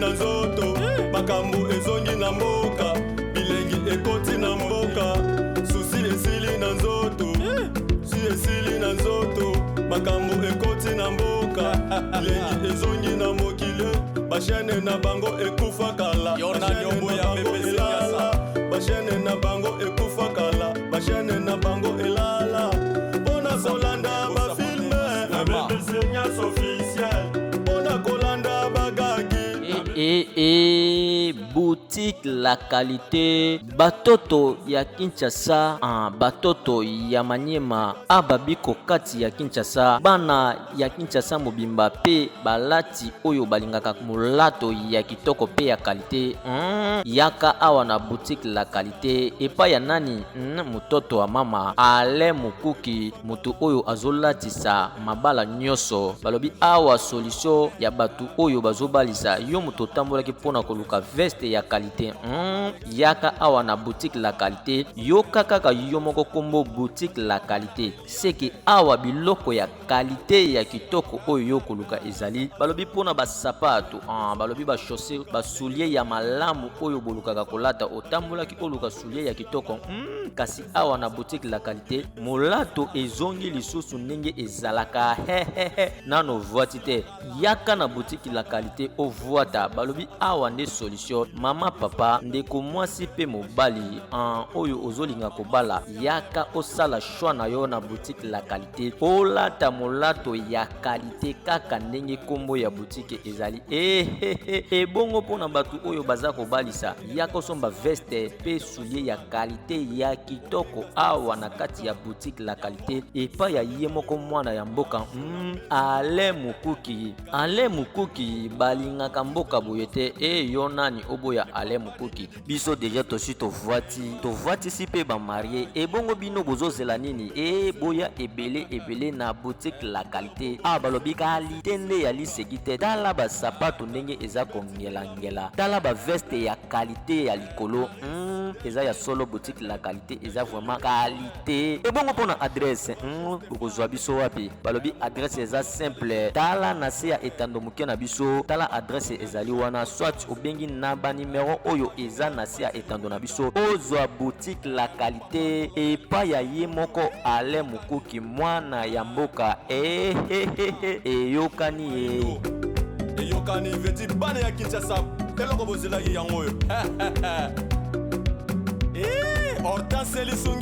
na nzoto, makambo ezongi na mboka, bilengi ekoti na mboka, susi esili na nzoto, si esili na nzoto, makambo ekoti na mboka, bilengi ezongi na mokili, bachaîne na bango ekufa kala, bachaîne na bango elala, bachaîne na bango ekufa kala, bachaîne na bango elala, mpona kolanda bafilm na BBC Nyasa Officiel, mpona kolanda bagagi. E, e, boutique La Qualité, batoto ya Kinshasa, ah, batoto ya Maniema, ababiko kati ya Kinshasa, bana ya Kinshasa mobimba mpe balati oyo balingaka molato ya kitoko mpe ya qualité, yaka awa na boutique La Qualité epai ya nani? Mototo ya mama Alain Mokuki, moto oyo azolatisa mabala nyonso. Balobi awa solution ya bato oyo bazobalisa. Yo moto otambolaki mpona koluka veste ya qualité, yaka awa na boutique La Qualité. Yoka kaka yo moko nkombo boutique La Qualité, seke awa biloko ya qualité ya kitoko oyo yo koluka ezali. Balobi mpona basapato, ah, balobi bachaussure, basoulier ya malamu oyo bolukaka kolata. Otambolaki oluka soulier ya kitoko, kasi awa na boutique La Qualité molato ezongi lisusu ndenge ezalaka. Hehehe, nano ovwati te, yaka na boutique La Qualité ovwata. Balobi awa nde solution. Mama, papa, ndeko mwasi mpe mobali, ah, oyo ozolinga kobala, yaka osala choix na yo na boutique La Qualité, olata molato ya qualité kaka ndenge nkombo ya boutique ezali. Ehehe, ebongo mpona bato oyo baza kobalisa, yaka osomba veste mpe soulier ya qualité ya kitoko awa na kati ya boutique La Qualité epai ya ye moko mwana ya mboka, Alain Mokuki. Alain Mokuki, balingaka mboka boye te. E yo nani oboya Alain Mokuki? Biso déjà tosi tovwati, tovwatisi mpe bamariés. Ebongo bino bozozela nini? E boya ebele ebele na boutique La Qualité. Awa balobi qualité nde ya liseki te. Tala basapato ndenge eza kongelangela, tala baveste ya qualité ya likolo, eza ya solo. Boutique La Qualité eza vraiment qualité. Ebongo mpona adresse, bokozwa biso wapi? Balobi adresse eza simple. Tala na se ya etando moke na biso, tala adresse ezali wana, soit obengi na banimero oyo eza na se ya etando na biso, ozwa boutique La Qualité epai ya ye moko Alain Mokuki, mwana ya mboka. Ehehehe, eyokani ye. Eyokani veti, bana ya Kinshasa, eloko bozelaki yango oyo. Hortense Lisungi.